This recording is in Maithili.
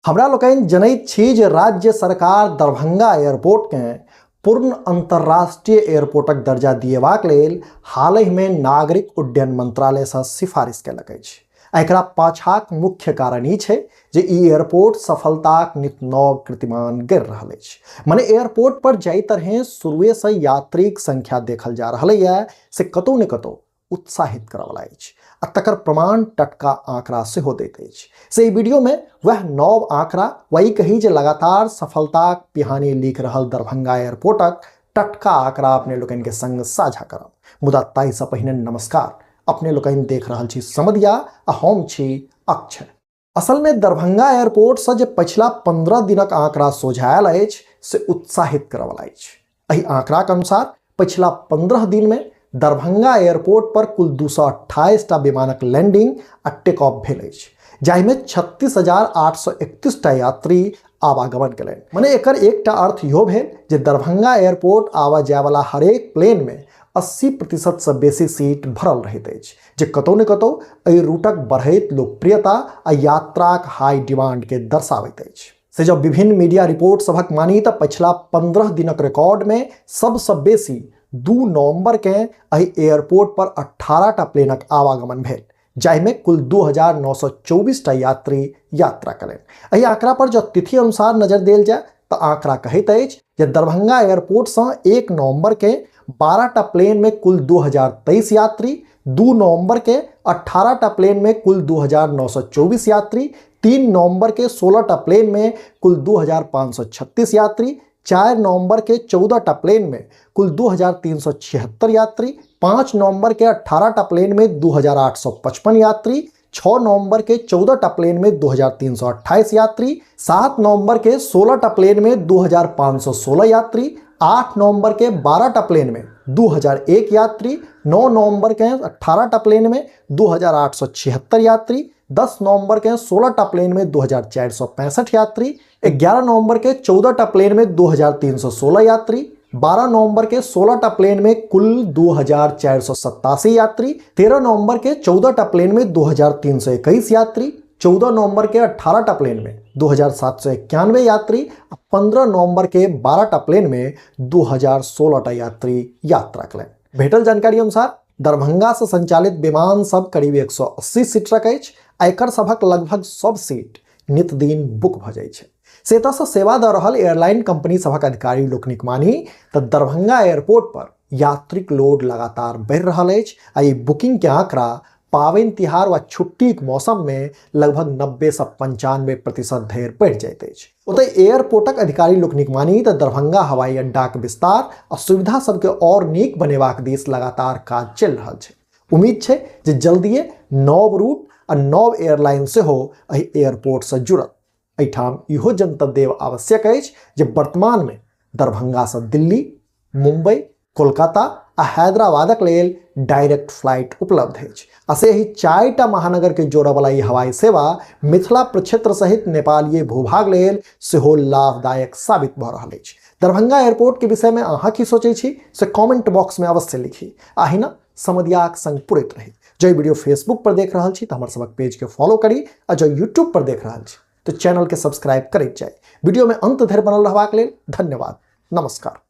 हमरा लोकनि जनैत छी जे राज्य सरकार दरभंगा एयरपोर्टकेँ पूर्ण अंतर्राष्ट्रीय एयरपोर्टक दर्जा दिएबाक लेल हालहिमे नागरिक उड्डयन मंत्रालयसँ सिफारिश केलक अछि। आ एकरा पाछाक मुख्य कारण ई छै जे ई एयरपोर्ट सफलताक नित नव कीर्तिमान गढ़ि रहल अछि। मने एयरपोर्ट पर जाहि तरहें शुरुएसँ यात्रीक संख्या देखल जा रहलैए से कतौ ने कतौ उत्साहित करऽवला अछि आ तकर प्रमाण टटका आंकड़ा सेहो दैत अछि। से ई वीडियो में वह नव आंकड़ा वा ई कही जे लगातार सफलताक पिहानी लिख रहल दरभंगा एयरपोर्टक टटका आंकड़ा अपने लोकनि के संग साझा करब। मुदा ताहिसँ पहिने नमस्कार, अपने लोकनि देख रहल छी समदिया आ हम छी अक्षय। असल में दरभंगा एयरपोर्ट से जे पछिला 15 दिनक आंकड़ा सोझायल अछि से उत्साहित करऽवला अछि। एहि आंकड़ाक अनुसार पछिला 15 दिन में दरभंगा एयरपोर्ट पर कुल 228 टा विमानक लैंडिंग आ टेक ऑफ भेल अछि, जाहिमे 36,831 टा यात्री आवागमन केलनि। मने एकर एकटा अर्थ इहो भेल जे दरभंगा एयरपोर्ट आबऽ जायवला हरेक प्लेन में 80% से बेसी सीट भरल रहैत अछि, जे कतौ ने कतौ एहि रूटक बढ़ैत लोकप्रियता आ यात्राक हाई डिमांड के दर्शाबैत अछि। से जब विभिन्न मीडिया रिपोर्ट सभक मानी तऽ पछिला 15 दिनक रिकॉर्ड में सबसँ बेसी 2 नवंबर के एहि एयरपोर्ट पर 18 टा प्लेनक आवागमन भेल, जाहिमे कुल 2,924 टा यात्री यात्रा कयलनि। एहि आंकड़ा पर जँ तिथि अनुसार नजर देल जाय तऽ आंकड़ा कहैत अछि जे दरभंगा एयरपोर्टसँ 1 नवंबर के 12 टा प्लेन में कुल 2023 यात्री, 2 नवंबर के 18 टा प्लेन में कुल 2,924 यात्री, 3 नवंबर के 16 टा प्लेन में कुल 2,536 यात्री, 4 नवंबर के 14 टा प्लेन में कुल 2,376 यात्री, 5 नवंबर के 18 टा प्लेन में 2,855 यात्री, 6 नवंबर के 14 टा प्लेन में 2,328 यात्री, 7 नवंबर के 16 टा प्लेन में 2,516 यात्री, 8 नवंबर के 12 टा प्लेन में 2,001 यात्री, 9 नवंबर के 18 टा प्लेन में 2,876 यात्री, 10 नवंबर के 16 टा प्लेन में 2,465 यात्री, 11 नवंबर के 14 टा प्लेन में 2,316 यात्री, 12 नवंबर के 16 टा प्लेन में कुल 2,487 यात्री, 13 नवंबर के 14 टा प्लेन में 2,321 यात्री, 14 नवंबर के 18 टा प्लेन में 2,791 यात्री आ 15 नवंबर के 12 टा प्लेन में 2,016 टा यात्री यात्रा कयलनि। भेटल जानकारी अनुसार दरभंगा से संचालित विमान सब करीब 180 सीटरक अछि आ एकर सभक लगभग सब सीट नित दिन बुक भऽ जाइ छै। से एतऽसँ सेवा दऽ रहल एयरलाइन कंपनी सभक अधिकारी लोकनिक मानी तऽ दरभंगा एयरपोर्ट पर यात्रीक लोड लगातार बढ़ि रहल अछि आ ई बुकिंग के आंकड़ा पाबनि तिहार वा छुट्टीक मौसम में लगभग 90 से 95% धरि बढ़ि जाइत अछि। ओतहि एयरपोर्टक अधिकारी लोकनिक मानी तऽ दरभंगा हवाई अड्डाक विस्तार आ सुविधा सबके और नीक बनेबाक दिस लगातार काज चलि रहल छै। उम्मीद छै जे जल्दिए नव रूट आ नव एयरलाइन सेहो एहि एयरपोर्ट से जुड़त। एहिठाम इहो जनतब देब आवश्यक अछि जे वर्तमान में दरभंगा से दिल्ली, मुंबई, कोलकाता आ हैदराबादक लेल डायरेक्ट फ्लाइट उपलब्ध अछि आ से एहि 4टा महानगर के जोड़यवला ई हवाई सेवा मिथिला प्रक्षेत्र सहित नेपालीय भूभाग लेल सेहो लाभदायक साबित भऽ रहल अछि। दरभंगा एयरपोर्ट के विषय में अहाँ की सोचै छी से कमेंट बॉक्स में अवश्य लिखी। अहिना समदियाक संग पुरैत रही। जँ वीडियो फेसबुक पर देख रहल छी तऽ हमर सबक पेज के फॉलो करी आ जँ यूट्यूब पर देख रहल छी तऽ चैनल के सब्सक्राइब करैत जाई। वीडियो में अंत धरि बनल रहबाक लेल धन्यवाद। नमस्कार।